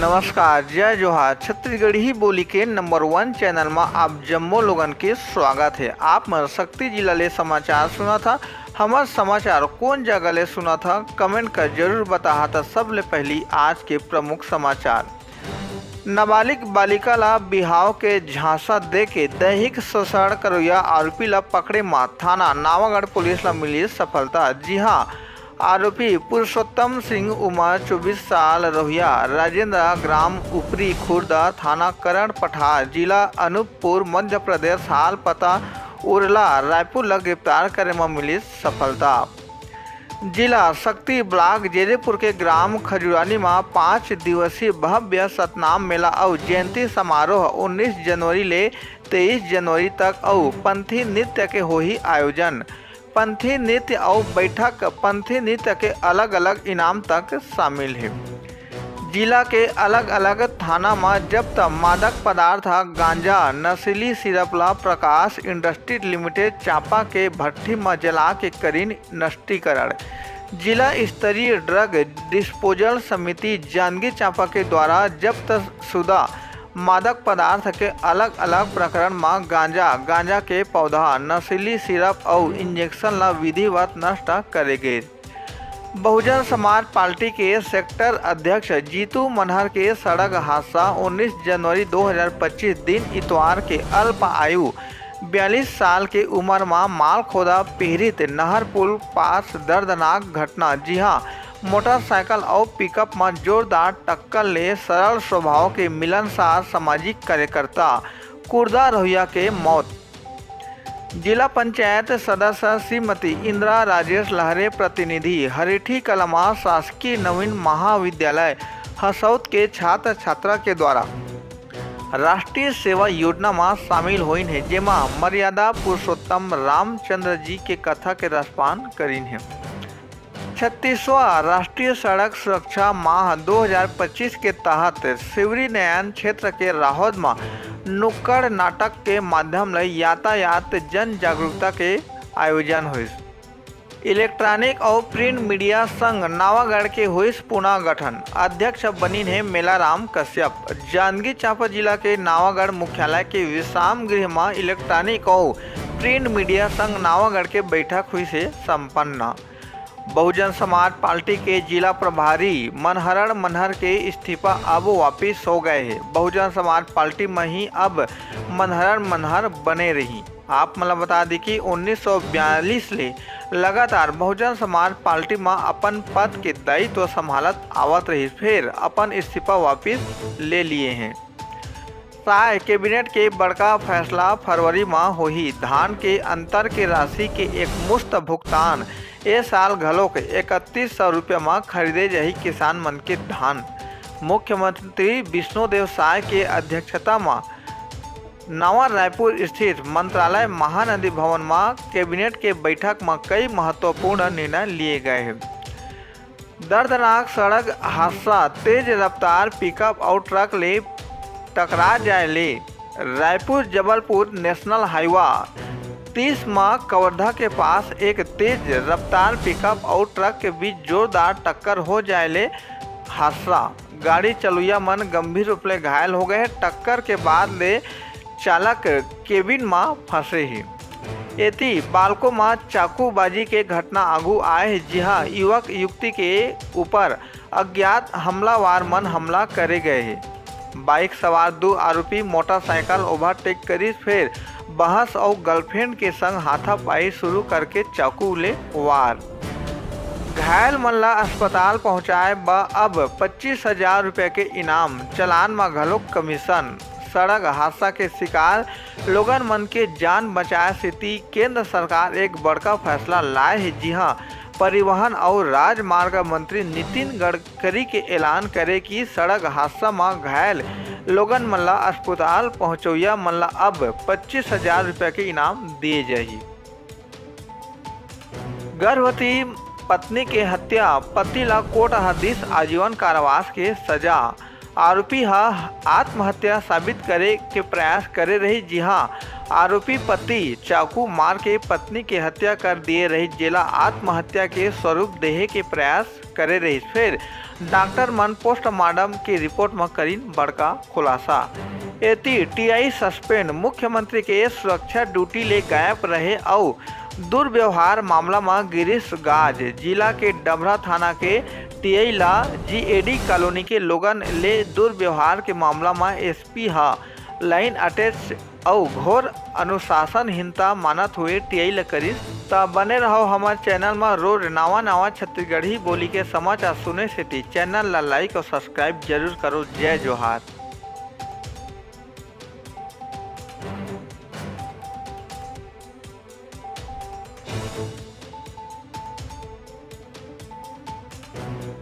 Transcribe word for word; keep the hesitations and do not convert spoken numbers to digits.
नमस्कार, जय जोहार। छत्तीसगढ़ी बोली के नंबर वन चैनल मा आप जम्मो लोगन के स्वागत हे। आप मन शक्ति जिला ले समाचार सुनत हा। हमर समाचार कोन जगह ले सुनत हा, कमेंट कर जरूर बताहा। त सबले पहली आज के प्रमुख समाचार। नाबालिग बालिका ला बिहाव के झांसा देके दैहिक शोषण करोइया आरोपी ला पकड़े मा थाना नावागढ़ पुलिस ला मिली सफलता। जी हां, आरोपी पुरुषोत्तम सिंह, उमर चौबीस साल, रहुइया राजेंद्र, ग्राम उपरी खुर्दा, थाना करण पठार, जिला अनूपपुर, मध्य प्रदेश, हाल पता उरला रायपुर ला गिरफ्तार करे मा मिली सफलता। जिला शक्ति ब्लॉक जेजेपुर के ग्राम खजुरानी मा पाँच दिवसीय भव्य सतनाम मेला अउ जयंती समारोह उन्नीस जनवरी ले तेईस जनवरी तक अउ पंथी नृत्य के होही आयोजन। पंथी नृत्य अउ बैठक पंथी नृत्य के अलग-अलग इनाम तक शामिल हे। जिला के अलग-अलग थाना म जब्त मादक पदार्थ, गांजा, नशीली सिरप ला प्रकाश इंडस्ट्री लिमिटेड चांपा के भट्ठी म जला के करीन नष्टीकरण। जिला स्तरीय ड्रग डिस्पोजल समिति जांजगीर चांपा के द्वारा जब्त शुदा मादक पदार्थ के अलग-अलग प्रकरण म गांजा, गांजा के पौधा, नशीली सिरप अउ इंजेक्शन ला विधिवत नष्ट करे गे। बहुजन समाज पार्टी के सेक्टर अध्यक्ष जीतू मनहर के सड़क हादसा उन्नीस जनवरी दो हज़ार पच्चीस दिन इतवार के अल्प आयु बयालीस साल के उमर म मालखोदा पीहरित नहर पुल पास दर्दनाक घटना। जी हां, मोटरसाइकिल अउ पिकअप म जोरदार टक्कर ले सरल स्वभाव के मिलनसार सामाजिक कार्यकर्ता कुर्दा रहुइया के मौत। जिला पंचायत सदस्य श्रीमती इंदिरा राजेश लहरे, प्रतिनिधि हरेठी कलमा शासकीय नवीन महाविद्यालय हसौद के छात्र छात्रा के द्वारा राष्ट्रीय सेवा योजना म शामिल होइन हे, जेमा मर्यादा पुरुषोत्तम रामचंद्र जी के कथा के रसपान करिन हे। छत्तीसवां राष्ट्रीय सड़क सुरक्षा माह दो हज़ार पच्चीस के तहत शिवरीनारायण क्षेत्र के राहौद म नुक्कड़ नाटक के माध्यम ले यातायात जन जागरूकता के आयोजन होइस। इलेक्ट्रॉनिक अउ प्रिंट मीडिया संघ नावागढ़ के होइस पुनर्गठन, अध्यक्ष बनिन हे मेलाराम कश्यप। जांजगीर चांपा जिला के नावागढ़ मुख्यालय के विश्राम गृह म इलेक्ट्रॉनिक अउ प्रिंट मीडिया संघ नावागढ़ के बैठक हुई से संपन्न। बहुजन समाज पार्टी के जिला प्रभारी मनहरण मनहर के इस्तीफा अब वापिस हो गए हे। बहुजन समाज पार्टी म ही अब मनहरण मनहर बने रही। आप मन ल बता दी कि उन्नीस सौ बयालीस ले लगातार बहुजन समाज पार्टी म अपन पद के दायित्व संभालत आवत रहिस, फेर अपन इस्तीफा वापिस ले लिए हे। साय, कैबिनेट के बड़का फैसला फरवरी म होही। धान के अंतर के राशि के एकमुश्त भुगतान। ए साल घलोक इकतीस सौ रुपया म खरीदे जाही किसान मन के धान। मुख्यमंत्री विष्णुदेव साय के अध्यक्षता म नवा रायपुर स्थित मंत्रालय महानदी भवन म कैबिनेट के बैठक म कई महत्वपूर्ण निर्णय लिए गए हे। दर्दनाक सड़क हादसा, तेज रफ्तार पिकअप अउ ट्रक ले टकरा जाए ले रायपुर जबलपुर नेशनल हाईवा तीस म कवर्धा के पास एक तेज रफ्तार पिकअप अउ ट्रक के बीच जोरदार टक्कर हो जाए ले हादसा। गाड़ी चलुइया मन गंभीर रूप ले घायल हो गए। टक्कर के बाद ले चालक केबिन म फंसे हे। एती बालको म चाकूबाजी के घटना आगू आए हे, जिहां युवक युवती के ऊपर अज्ञात हमलावर मन हमला करे गए हे। बाइक सवार दू आरोपी मोटरसाइकिल ओवरटेक करिस, फेर बहस अउ गर्लफ्रेंड के संग हाथापाई शुरू करके चाकू ले वार। घायल मन ला अस्पताल पहुंचाए बर अब पच्चीस हजार रुपया के इनाम, चालान म घलोक कमीशन। सड़क हादसा के शिकार लोगन मन के जान बचाए सेती केंद्र सरकार एक बड़का फैसला लाए हे, जिहां परिवहन अउ राजमार्ग मंत्री नितिन गडकरी के ऐलान करे कि सड़क हादसा म घायल लोगन मन ला अस्पताल पहुंचवइया मन ला अब पच्चीस हजार रुपया के इनाम दिए जाही। गर्भवती पत्नी के हत्या, पति ला कोर्ट ह दिस आजीवन कारावास के सजा। आरोपी ह आत्महत्या साबित करे के प्रयास करे रहिस, जिहां आरोपी पति चाकू मार के पत्नी के हत्या कर दिए रहिस, जेला आत्महत्या के स्वरूप देहे के प्रयास करे रहिस। फेर डॉक्टर मन पोस्टमार्टम के रिपोर्ट म करिन बड़का खुलासा। एती टीआई सस्पेंड, मुख्यमंत्री के सुरक्षा ड्यूटी ले गायब रहे अउ दुर्व्यवहार मामला म गिरीश गाज, जिला के डभरा थाना के टीआई ला जीएडी कॉलोनी के लोगन ले दुर्व्यवहार के मामला म एसपी ह लाइन अटैच अउ घोर अनुशासनहीनता मानत हुए टीआई ल करिस। त बने रहो हमर चैनल म, रोज नवा नवा छत्तीसगढ़ी बोली के समाचार सुने सेती चैनल ला लाइक अउ सब्सक्राइब जरूर करो। जय जोहार।